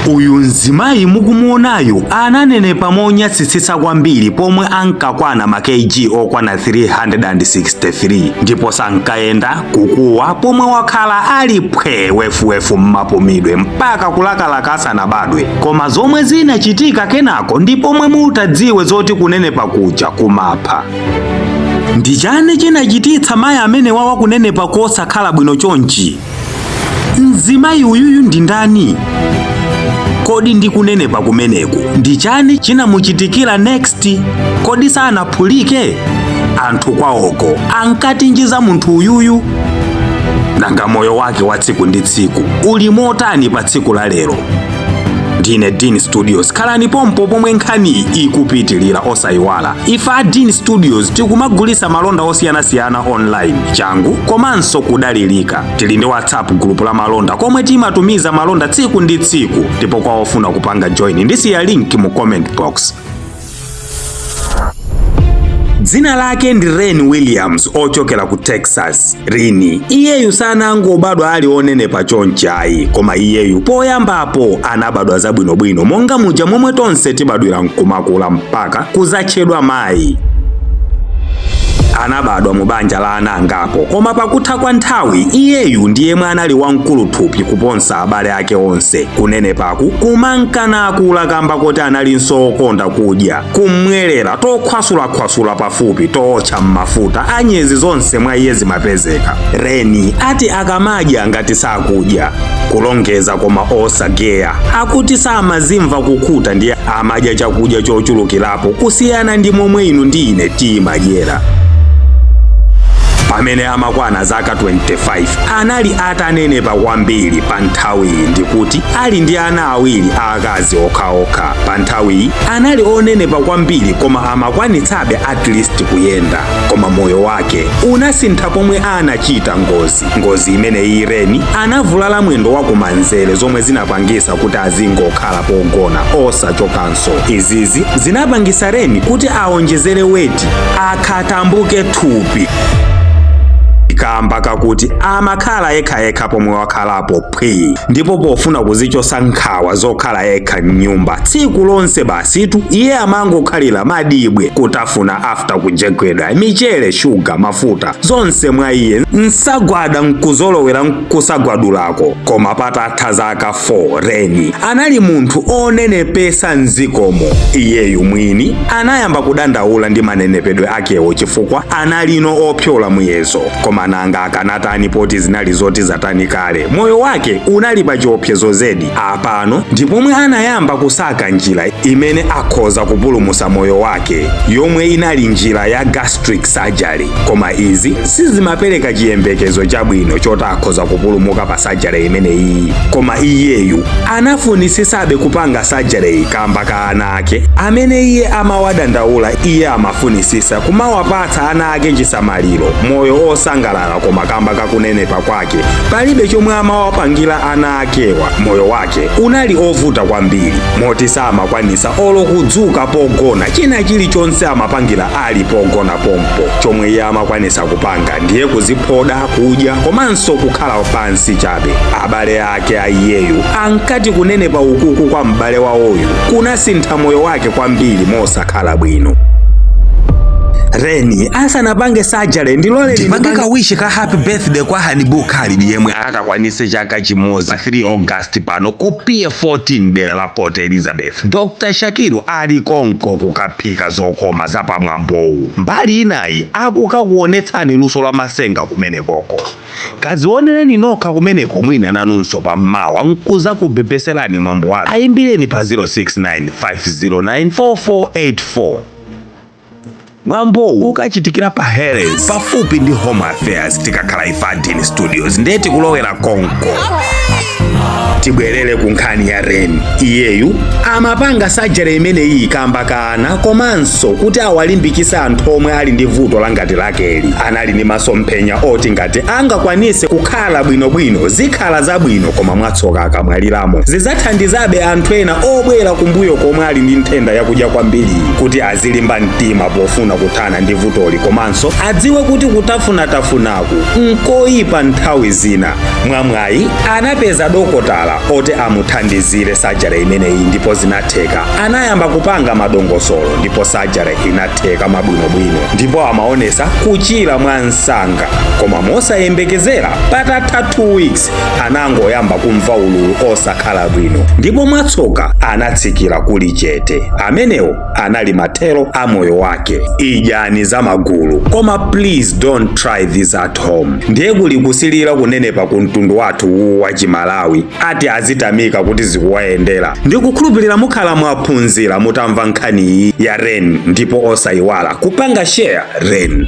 Uyu mzimayi mukumuonayu ananenepa monyatsitsitsa kwambiri pomwe ankakwana ma kg okwana 363, ndipo sankayenda, kukuwa pomwe wakhala ali phwe wefuwefu mmapumidwe mpaka kulakalaka asanabadwe. Koma zomwe zinachitika kenako ndi pomwe mutadziwe zoti kunenepa kuja kumapha. Ndi chani chinachititsa mayi amene wawa kunenepa kosakhala bwino chonchi? Mzimayi uyuyu ndi ndani kodi? Ndi kunenepa kumeneku ndi chani chinamuchitikira next? Kodi sanaphulike? Anthu kwawoko ankatinjiza munthu uyuyu? Nanga moyo wake wa tsiku ndi tsiku uli motani pa tsiku la lero? Ndine Dean Studios, khalani pompo pomwe nkhani ikupitilira. Osayiwala, ife a Dean Studios tikumagulisa malonda osiyanasiyana online, changu komanso kudalirika. Tili ndi WhatsApp group la malonda komwe timatumiza malonda tsiku ndi tsiku, ndipo kwa ofuna kupanga join ndisiya link mu comment box. Dzina lake ndi Ren Williams, ochokera ku Texas. Rini iyeyu sanangobadwa ali onenepa chonchi ayi, koma iyeyu poyambapo anabadwa zabwinobwino monga muja momwe tonse tibadwira nkumakula mpaka kuzatchedwa mayi. Anabadwa mu banja la ana angapo, koma pakutha kwa nthawi iyeyu ndi yemwe anali wamkulu thupi kuposa abale ake onse. Kunenepaku kumankana akula kamba kuti analinso okonda kudya, kumwerera tokhwasulakhwasula pafupi, tootcha m'mafuta, anyezi zonse mwa iye zimapezeka. Reni ati akamadya ngati sakudya, kulongeza koma osageya. Akuti samazimva kukhuta, ndiye amadya chakudya chochulukirapo kusiyana ndi momwe inu ndi ine timadyera. Pamene amakwana zaka 25 anali atanenepa kwambiri. Pa nthawiyi ndikuti ali ndi ana awiri aakazi okhaokha. Pa nthawiyi anali onenepa kwambiri, koma amakwanitsabe at least kuyenda. Koma moyo wake unasintha pomwe anachita ngozi. Ngozi imeneyi, Reni anavulala mwendo wa kumanzere, zomwe zinapangisa kuti azingokhala pogona osachokanso. Izizi zinapangisa Reni kuti aonjezere weight, akhatambuke thupi, kamba kakuti amakhala yekhayekha pomwe wakhalapo phwi. Ndipo pofuna kuzichosa nkhawa zokhala yekha mnyumba tsiku lonse, basitu iye amangokhalira madibwe, kutafuna after kujegwedwa, michere, shuga, mafuta, zonse mwa iye, nsagwada nkuzolowera nkusagwadulako. Koma patatha zaka 4 Reni anali munthu onenepesa mzikomo. Iyeyu mwini anayamba kudandaula ndi manenepedwe akewo chifukwa analino opyola muyezo. Koma nanga akanatani poti zinali zoti zatani kale? Moyo wake unali pa chiopsezo zedi. Apano ndipomwe anayamba kusaka njira imene akhoza kupulumusa moyo wake, yomwe inali njira ya gastric surgery. Koma izi sizimapereka chiyembekezo chabwino choti akhoza kupulumuka pa surgery imeneyi. Koma iyeyu anafunisisabe kupanga surgery kamba ka ana ake amene iye amawadandaula. Iye amafunisisa kumawapatsa ana ake chisamaliro, moyo osangalala, koma kamba kakunenepa kwake palibe chomwe amawapangira ana akewa. Moyo wake unali ovuta kwambiri moti samakwanisa olo kudzuka pogona. China chilichonse amapangira ali pogona pompo. Chomwe iye amakwanisa kupanga ndiye kuziphoda, kudya komanso kukhala pansi chabe. Abale ake a iyeyu ankati kunenepa ukuku kwa m'bale wawoyu kunasintha moyo wake kwambiri mosakhala bwino. Reni asanapange surgery, ndilole ndipange ka wish ka happy birthday kwa Hanibu Khalid yemwe akakwanise chaka chimodzi pa 3 August pano ku Pier 14 dera la Port Elizabeth. Dr Shakiru ali konko kukaphika zokoma zapamwambowu. Mbali inayi akukakuonetsani luso la masenga kumenekoko. Kazionereni nokha kumeneko, mwina nanunso pammawa nkuza kubebeserani mwambo wanu. Ayimbireni pa 069 509 4484. Mwambowu ukachitikira pa Harris pafupi ndi Home Affairs. Tikakhala ife a Dean Studios ndiye tikulowera konko. Tibwerere ku nkhani ya Ren. Iyeyu amapanga surgery imeneyi kamba kana komanso kuti awalimbikise anthu omwe ali ndi vuto la ngati lakeli. Anali ndi masomphenya oti ngati angakwanise kukhala bwinobwino zikhala zabwino, koma mwatsoka akamwaliramo zidzathandizabe anthu ena obwera kumbuyo komwe ali ndi nthenda yakudya kwambiri kuti azilimba mtima pofuna kuthana ndi vutoli, komanso adziwe kuti kutafunatafunaku nkoyipa nthawi zina. Mwamwayi anapeza dokotala oti amuthandizire surgery imeneyi, ndipo zinatheka. Anayamba kupanga madongosolo ndipo surgery inatheka mabwinobwino, ndipo amaonesa kuchira mwa msanga. Koma mosayembekezera, patatha 2 weeks anangoyamba kumva ululu osakhala bwino, ndipo mwatsoka anatsikira kuli chete. Amenewo anali mathero a moyo wake. Idyani za magulu, koma please don't try this at home. Ndiye kuli kusilira kunenepa ku mtundu wathu uwu wa Chimalawi, ati azitamika kuti zikuwayendera. Ndikukhulupirira mukhala mwaphunzira mutamva nkhaniyi ya Ren, ndipo osayiwala kupanga share Ren.